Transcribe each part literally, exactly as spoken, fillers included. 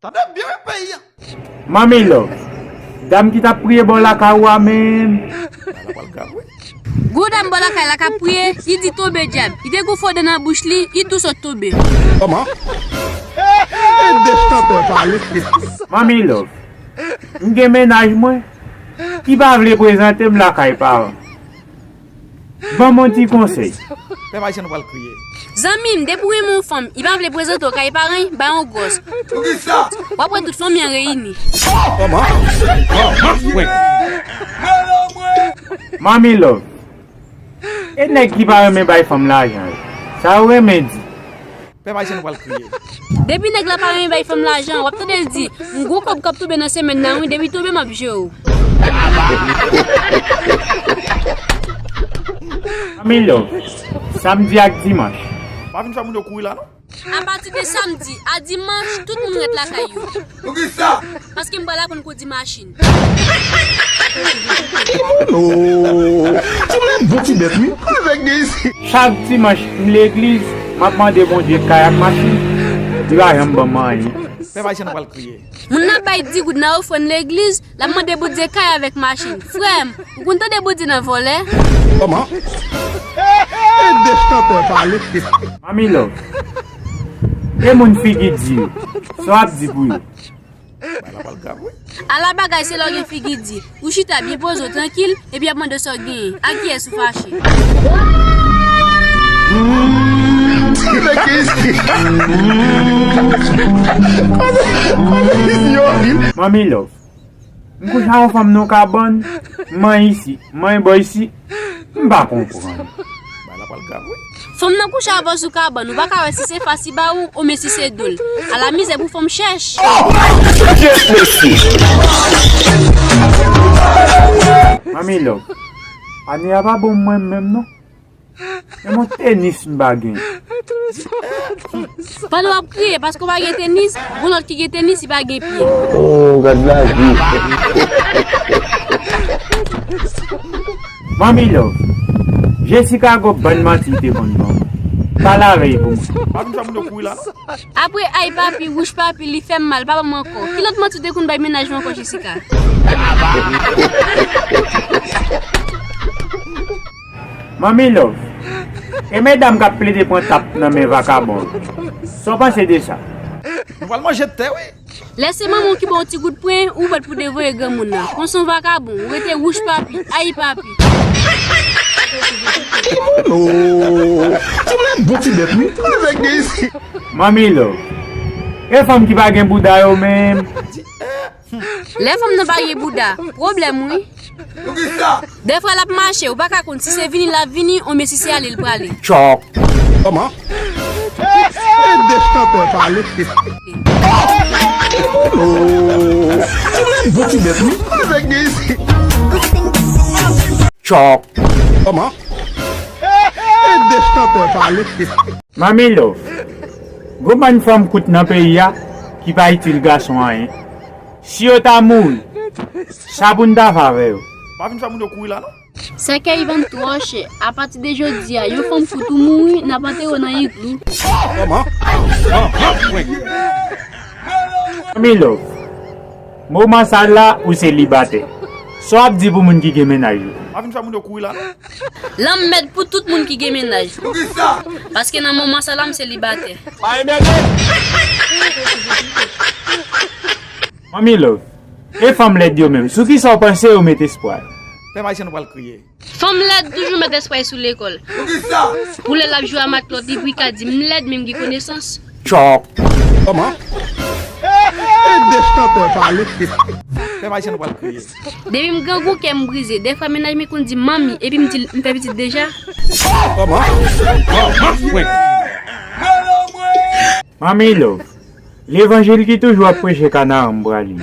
Tande byen wi peyi a. Manmi Love, dam ki t ap priye bò lakay ou a menm. Bagay la pral grav wi. Gwo dam bò lakay la k ap priye, li di tonbe dyab. Li te gon fò dan nan bouch li, li tou sot tonbe. Kòman? E de chantè pale. Manmi Love, m gen mennaj mwen ki pa vle prezante m lakay paran. Ban m yon ti konsèy. Pèp Ayisyen nou pral kriye. Zanmi m, depi w renmen yon fanm, li pa vle prezante w kay paran, bay yon gwòs. Poukisa? W ap wè tout fanmi an reyini. Kòman? Kòman? Manmi Love, e nèg ki pa renmen bay fanm lajan yo, sa yo renmen di? Pèp Ayisyen nou pral kriye. Depi nèg la pa renmen bay fanm lajan, w ap tande l di, m gwo kòb k ap tonbe nan semèn nan wi, depi tonbe m ap jere w. Manmi Love, samdi ak dimanch. Pa vin fè moun yo kouri la non. Apati de samdi a dimanch, tout moun ret lakay yo. Poukisa? Paske m pral aprann kondi machin. Oh, ti moun bon ti bèt wi. Avèk de isi. Chak dimanch m legliz, m ap mande Bondye kay ak machin, li pa janm ban m anyen. Pèp Ayisyen nou pral kriye. Moun nan bay di goud nan ofrann legliz, l ap mande Bondye kay avèk machin. Frè m, ou konn tande Bondye nan vòlè? Kòman? E de chantè pale. Manmi Love, e moun figi di yo, sa w ap di pou yo? Bagay la pral grav wi. Ala bagay se lè w gen figi di. Ou chita byen poze w trankil, epi y ap mande w sa w genyen. Ak kiyès ou fache? Manmi Love, m kouche ak yon fanm nan yon kabann, m manyen isi, m manyen bò isi, m pa konprann. Bagay la pral grav wi. Fanm nan kouche avè w sou kabann, ou pa ka wè si se fas li ba ou, oubyen si se do l. Ala mizè pou fanm chèch. Manmi Love, ane a pa bon mwen menm non. Menm yon tenis m pa gen. Pandan w ap kriye paske w pa gen tenis, gon lòt ki gen tenis, li pa gen pye. Oh, gad lavi. Manmi Love, Jessica gon bann manti li te konn ban mwen. Pale avè l pou mwen. Pa vin fè moun yo kouri la non. Apre ay papi, wouch papi, li fè m mal, pa ban m ankò. Ki lòt manti w te konn bay mennaj mwen ankò, Jessica? Manmi Love, e medam k ap plede pran tap nan men vakabon yo, sa w panse de sa? Nou pral manje tè wi. Lè se manman w ki ba w ti gout pwen, ou bat pou devoye granmoun nan. Konsa yon vakabon, ou rete wouch papi, ay papi. Oh, ti moun bon ti bèt wi. Avèk de isi. Manmi Love, e fanm ki pa gen bouda yo menm? Lè fanm nan pa gen bouda, pwoblèm wi. Poukisa? Dèfwa l ap mache, ou pa ka konn si se vini l ap vini, oubyen si se ale l prale. Chòk. Kòman? E de chantè pale. Oh, ti moun bon ti bèt wi. Avèk de isi. Chòk. Kòman? E de chantè pale. Manmi Love, gon bann fanm kout nan peyi a ki pa itil gason anyen. Si yo ta mouri, sa pou n ta fè avè yo? Pa vin fè moun yo kouri la non. Sèkèy vann twò chè. Apati de jodi a, yon fanm kout ou mouri, n ap antere w nan iglou. Kòman? Manmi Love, moman sa la ou selibatè. Sa w ap di pou moun ki gen mennaj yo? Pa vin fè moun yo kouri la non. Lanmèd pou tout moun ki gen mennaj. Poukisa? Paske nan moman sa la m selibatè. Manmi Love, e fanm lèd yo menm, sou kisa w panse yo met espwa yo? Pèp Ayisyen nou pral kriye. Fanm lèd toujou met espwa yo sou lekòl. Poukisa? Pou lè l ap jwe a matlòt, li pou ka di m lèd, men m gen konesans. Chòk. Kòman? E de chantè pale. Pèp Ayisyen nou pral kriye. Depi m grangou, kè m brize. Dèfwa mennaj mwen konn di m manmi, epi m di l m fè pitit deja. Kòman? Manmi Love, levanjil ki toujou ap preche Kanaran m prale.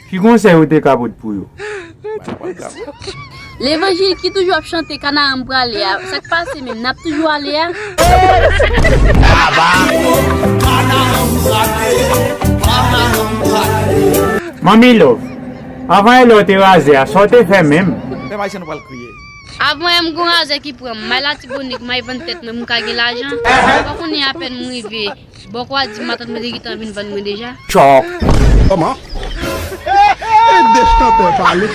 Ki konsèy ou te ka pot pou yo? Levanjil ki toujou ap chante Kanaran m prale a, sa k pase menm, n ap toujou ale a? Manmi Love, anvan yè lè w te raze a, sa w te fè menm? Pèp Ayisyen nou pral kriye. Avan yè m gon razè ki pran m, m al Latibonit, m al vann tèt mwen pou m ka gen lajan. Ou pa konnen apèn m rive, bòkò a di matant mwen te gentan vin vann mwen deja. Chòk. Kòman? E de chanpè pale.